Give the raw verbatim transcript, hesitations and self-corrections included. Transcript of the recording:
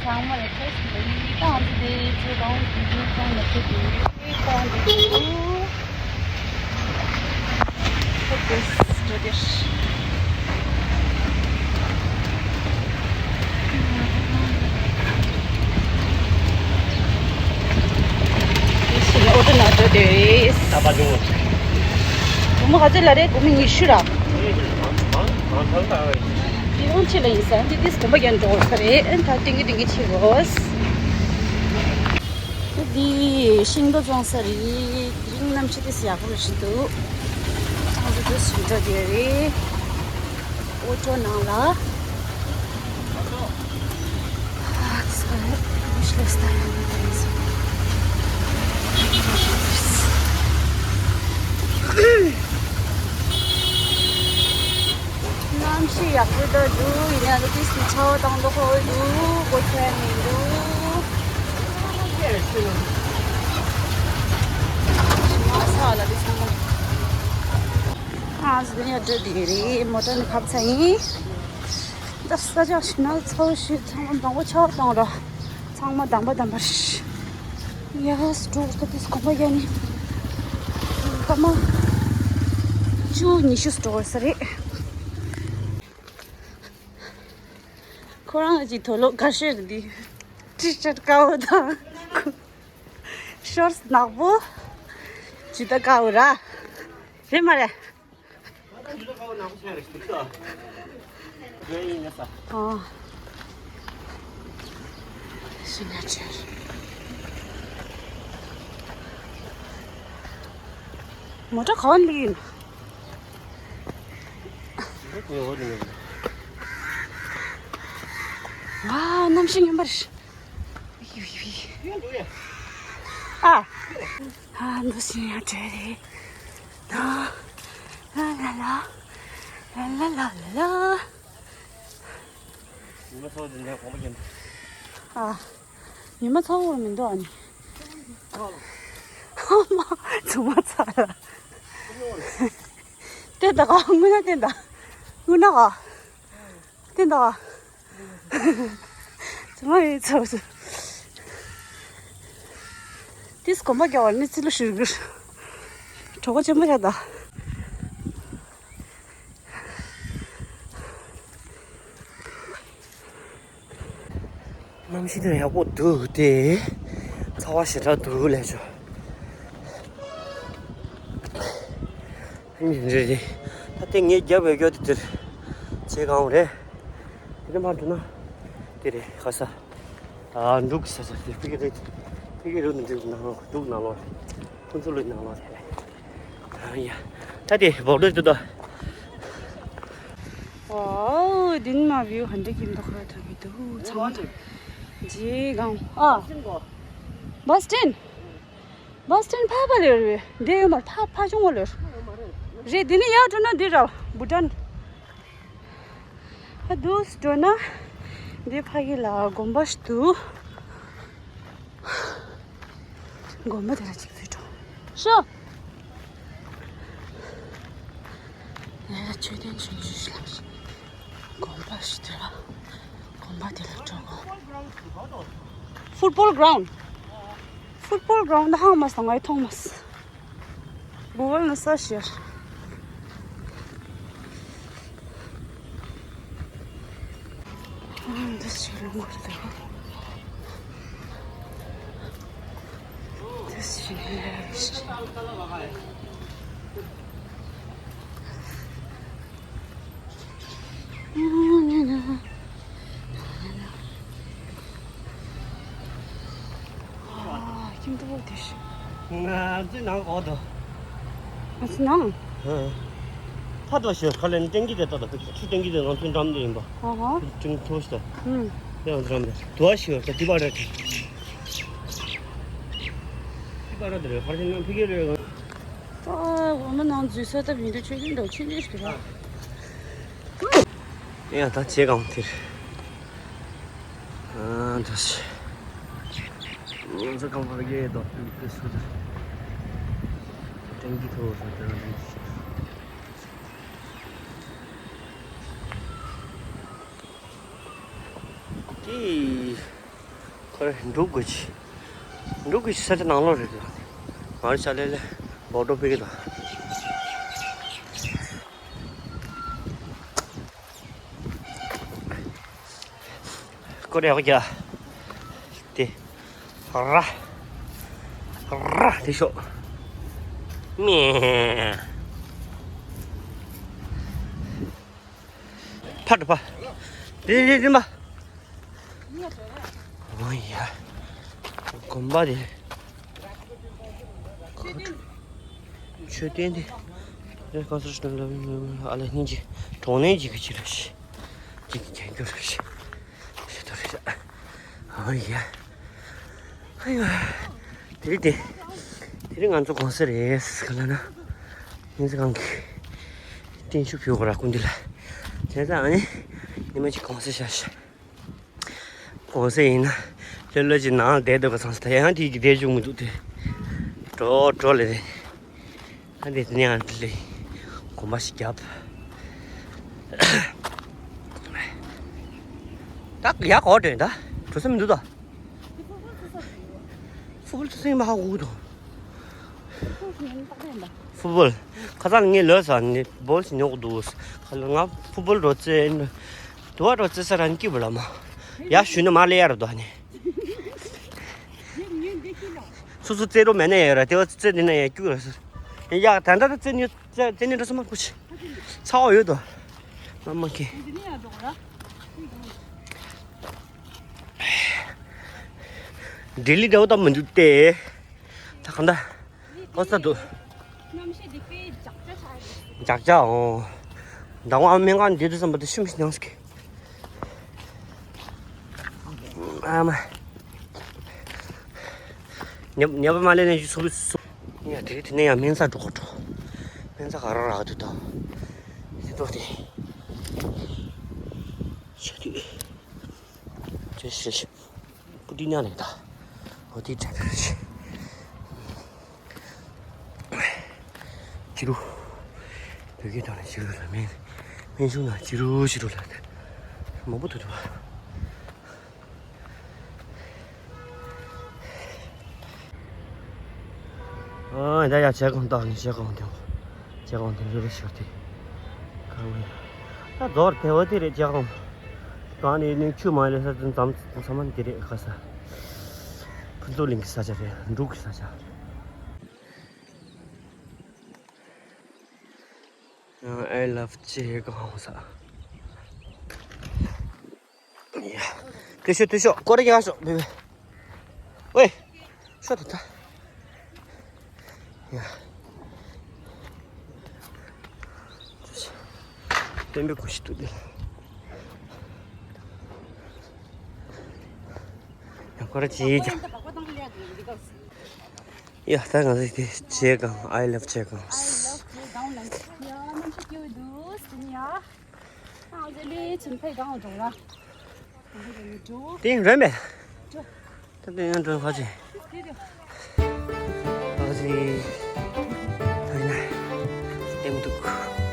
ཚང་མ་ལ་བཀྲ་ཤིས་བདེ་ལེགས། ད་ང་ཚོ་དེ་ཚོ་གང་དུ་འགྲོ་གང་ལ་ཁྱེད་དུ་གང་དུ་འགྲོ། ཁྱེད་དུ་འགྲོ་དེར། དེ་ཕྱིར་ཨོ་ཊོ་ནང་འགྲོ་དེ་རེད། ད་པ་ལུང་། སྒོར་མོ་ག་ཚོད་ལ་རེད། སྒོར་མོ་ཉི་ཤུ་ར། དེ་རང་ཆེ་ལ་ཡིན་ས་འདི་དེ་སྒོམ་པ་རྒྱག་འགྲོ་བ་རེད། ཨེ་ད་ཏིང་གི་ཏིང་གི་ཆེ་གོ། འདི་ཤིང་སྡོང་བཙོང་ས་རེད། དེ་རིང་གནམ་གཤིས་དེ་ཡག་པོ་ཞིག་འདུག་ཨ་ཙི་ཙི་ཞིག་འགྲོ་དེ་རེད། ཨོ་ཊོ་ནང་ལ། ཨ་ཙི་ཙི་ལས་ད་ཡང་། གནམ་གཤིས་ཡག་པོ་འདུག་ཡིན་ཡང་ཏིས་ཀྱི་ཆར་པ་བཏང་འདུག་ཁོ་འདུག་གོ་ཁྱད་མི་འདུག་ཞིམ་མ་ས་ལ་དེ་ཚང་མ། ཨ་ཟི་ཡ་འགྲོ་དེ་རེད། མོ་ཊ་ནི་ཁབ་ཚ་ཡིན། ད་ས་ཆ་ཞིག་ན་ཚ་བོ་ཞིག་ཚང་མ་མང་པོ་ཆར་པ་བཏང་ར། ཚང་མ་དམ་པ་དམ་པ་རེད། ཡ་སི་འགྲོ་ད་དེ་སྒོམ་པ་རྒྱག་ནི། སྐར་མ་བཅུ་ཉི་ཤུ་འགྲོ་ས་རེད། ཁོ་རང་གི་དུག་ལོག་ཁ་ཤས་འདི་ཊི་ཤར་དཀར་པོ་དང་ཤོར་ཊི་ནག་པོ་ཇི་ལྟ་དཀར་པོ་ར། རེད་མ་རེད། ཨ། ཤི་ན་ཆེར། མོ་ཊ་ག་བ་ལི་ཡིན། ཨ། གནམ་གཤིས་ངན་པ་རེད། ཨ། ཨ། འདུ་ཤེས་ཡང་བྲལ་རེད། ལ་ལ་ལ་ལ་ལ་ལ་ལ། ཉི་མ་ཚ་བོ་དེ་འདྲ་གོམ་པ་རྒྱབ། ཨ། ཉི་མ་ཚ་བོ་མི་འདུག་ཨ་ནི། ཨ་མ། ཚང་མ་ཚ་ལ། བསྟན་ད་ག་དངོས་གནས་བསྟན་ད། དངོས་གནས་ག་བསྟན་ད་ག་ཚང་མ་ཡིན་ཚ་བོ་ཚ། དེས་གོམ་པ་རྒྱག་པ་ནི་ཚི་ལུ་ཤུར་གུར། གྲོགས་པོ་ཆེན་པོ་ཆགས་ད། གནམ་གཤིས་དེ་ཡག་པོ་འདུག་སྟེ། ཚ་བ་ཞེ་དྲག་འདུག་ལས་ཆོ། རེད་རེད། ད་ལྟ་ངས་རྒྱབ་ཡོད་རྒྱུ་དེ་དེར་བྱེད་གང་རེད། དེ་ནས་མར་འགྲོ་ན་དེ་རེད་ཁ་ས། ཨ། འབྲུག་ས་ས་དེ་ཕི་གེ་རེད། ཕི་གེ་རུ་ནི་འབྲུག་ནང་ལོགས། འབྲུག་ནང་ལོགས་རེད། ཁོང་ཚོ་ལོས་ནང་ལོགས་རེད། ཨ་ཡ། ད་དེ་བོག་ལོས་དུ་ད། ཨོ། དེ་ནི་མ་བིའུ་ཧན་འདྲེ་ཀིམ་དོ་ཁ་ཐོ་གི་འདུག་ཚང་མ་ཐོ། ཇེ་གང་། ཨ། བ་སི་ཏན། བ་སི་ཏན་ཕ་ཕ་ལེར་བས་འདི་ཡོད་མར་ཕ་ཕ་ཆུང་བ་ལེར། རེད་འདི་ནི་ཡར་འགྲོ་ན་འདི་ར་བུ་ཏན། ཨ་དུས་འགྲོ་ན་འདི་ཕ་གི་ལ་དགོན་པ་ཞིག་འདུག་དགོན་པ་དེ་ལ་གཅིག་ཚུད་འགྲོ། ཤོ། ཡ་ཡ་མཆོད་རྟེན་ཆུང་ཆུང་ཞིག་ལ་ཞིག་དགོན་པ་ཞིག་དེ་ལ། དགོན་པ་དེ་ལ་འགྲོ་དགོས། ཕུཊ་བོལ་གྷ་རའུན་ཌི། ཕུཊ་བོལ་གྷ་རའུན་ཌི་ཧང་མ་སོང་། ང་ཡི་མཐོང་མ་སོང་། གུ་གལ་ནས་ས་ཤར། ཨ། འདི་ཞིག་ལོང་བར་འདུག་འདི་ཞིག་ལས། ཨ། ཁྱིམ་དུ་བོ་དེ་ཤི། ང་ཚོའི་ནང་འོག་ཏུ། ང་ཚོའི་ནང་། ཨ། ཕ་དོ་ཤི་ཁ་ལེན་ཏེང་གི་དེ་ཏོ་ཏོ་ཆུ་ཏེང་གི་དེ་ང་ཚོའི་འགྲམ་དེ་ཡིན་པ། ཨ་ཧ། ཏིང་ཐོ་ཤི་ཏོ། ཨུམ། དེ་ང་ཚོའི་འགྲམ་དེ་དོ་ཤི་ཏོ་དེ་པ་ར་དེ། དེ་པ་ར་དེ་རེད། ཁ་ལེན་ན་ཕི་གེ་རེད། ཨ། འོ་མ་ནང་འཛུལ་ས་ད་མི་འདུག་ཆོས་རྒྱུན་འདུག་ཆོས་རྒྱུན་ཞིག་རེད། ཡ་ད་བྱེད་གང་དེར། ཨ་ད་ཤི། ང་ཚོ་གང་བར་གེ་དོ་དུ་དུ་སུ་དུ། ཏེང་གི་ཐོ་སུ་དུ་ར་དུ་ཤི། ཀི། ཁོ་རེ་འབྲུག་དགོས་ཀྱི། འབྲུག་གི་ས་ཆ་ནང་ལོགས་རེད་འདུག་ང་རེ་ཤ་ལེ་ལེ་བོ་ཏོ་ཕེ་གི་དང་། ཀོ་རེ་ཧོ་ཀྱ། དེ། ར། ར་དེ་ཤོག་མེ། ཕ་དྲི་ཕ། དེ་དེ་དེ་མ། ཨོ་ཡ། དགོན་པ་དེ། མཆོད་རྟེན་དེ། ཨ་ལ་སྙིང་རྗེ། གྲོང་ནས་འཇིག་གི་ཅི་ར་ཤི། འཇིག་གི་རྒྱན་གྱུར་ར་ཤི། ཤི་ཐོ་རེ་ཤ། ཨོ་ཡ། ཨ་ཡ། དེ་རིང་དེ། དེ་རིང་ང་ཚོ་གུང་སེང་རེད་ག་ལ་ན། ཉིན་ཚེ་གང་གི། བརྟན་བཞུགས་ཕུལ་དགོས་ར་སྐུ་མདུན་ལ། བྱས་ཙང་ཨ་ནི། ཉི་མ་གཅིག་གུང་སེང་བཞག་ཤག་གུང་སེང་ཡིན་ན། ལྷོད་ལྷོད་ཅིག་ནང་ལ་བསྡད་འདུག་ག་ཚང་ས་ད་ཡང་དེ་གི་བསྡད་བཅུག་མི་འདུག་དེ། འགྲོ་འགྲོ་ལེ་རེད། ཨ་འདི་དེ་ནས་ཡང་ལེ། གོམ་པ་ཞིག་བརྒྱབ། ད་ཡག་གོ་དྲན་ད། འགྲོ་ས་མི་འདུག་ད། ཕུ་བོ་ཚོ་ས་དེ་ཡོད། ཕུ་བོ་ཚོ་སེམས་མ་ཧ་གོ་གི་འདུག་ཕུ་བོ་ཚོ་ཡིན་ད་ལྟ་ཡིན་ད། ཕུ་བོལ། ཁ་སང་ངས་ལོས་ས་ནས་བོལ་ཞིག་ཉོ་གི་འདུག་ཁ་ལ་ང་ཕུ་བོལ་རོ་རྩེ། དུ་བ་རོ་རྩེ་ས་རང་སྐྱིད་པོ་ལ་མ། ཡ་ཞུ་ན་མ་ལེ་ཡ་ར་འདུག་ནས། སོ་སོ་རྩེ་རོ་མེད་ན་ཡ་ར་དེ་བ་རྩེ་འདི་ན་ཡ་སྐྱུག་ར་ས། ཡ་ད་ལྟ་རྩེ་ནས་རྩེ་ནས་འགྲོ་ས་མ་ཁུ་ཆི། ཚ་བ་ཡོད་དོ། མ་མ་ཁེ། ལྡི་ལི་འདྲ་བོ་ད་མི་འདུག་སྟེ། ད་གང་ད། ཨོ་ས་འདུག་ཇག་ཇག་འོ། མདང་བ་སྨན་ཁང་འདི་དུ་བསམ་པ་དུ་ཤུམ་ཤི་ནང་སྐྱེ། ཨ་མ། ཉབ་ཉབ་མ་ལེ་ནས་སུ་སུ། ཡ་དེ་དེ་ནས་ཡང་སྨན་རྩྭ་འགྲོ་གོ་འགྲོ། སྨན་རྩྭ་ག་ར་རག་འདུག་ད། སི་ཏོ་དེ། ཤ་དུས། ཅེ་ཤེ་ཤེ། པུ་ཏི་ཉག་ནས་ད། འོ་དེ་དྲན་དྲན་ཤེ། ཅི་རུ། བོད་སྐད་ཐོག་ནས་ཅི་རུ་ལ་མིན། སྨན་གཞུང་ནང་ཅི་རུ་ཅི་རུ་ལ། མང་པོ་ཐུག་ཐུག་ཨ་ད་ཡ་བྱེད་གོང་བཏང་ནས་བྱེད་གོང་དེ། བྱེད་གོང་དེ་རུ་རུ་ཤོར་ཏེ། གང་ཡིན། ད་རྫོར་དེ་བ་དེ་རེད་བྱེད་གོང་། གང་ནས་ནས་ཆུ་མ་ལས་ས་ཙམ་ཙམ་ཙམ་དེ་རེད་ག་ས། ཕུན་ཚོགས་གླིང་གི་ས་ཆ་རེད། འབྲུག་གི་ས་ཆ། I love ཇེ་གང་ས། ཡ། ཏུ་ཤོ་ཏུ་ཤོ་ཀོ་རེ་ག་ཤོ་བེ་བེ། ཝེ། ཤོ་ཏུ་ཏ། ཡ། སྟོན་པའི་གོ་ཤི་ཏུ་དེ། ཡ་ཀོ་རེ་ཇེ་ཇ། ཡ་ད་ང་ཚོ་དེ་ཇེ་གང་། I love ཇེ་གང་། I love ཇེ་གང་ལ། ཡ་གནམ་གཤིས་སྐྱིད་པོ་འདུག་ཟིན་ཡ། ཨ་ཟེ་ལེ་ཆུན་ཕེ་གང་འགྲོ་ར། དེ་རེད་མེད། ད་དེ་ཡང་འགྲོ་ཁ་ཆེ། ཨ་ཟེ། ད་ཡིན་ན། ལྟད་མོ་འདུག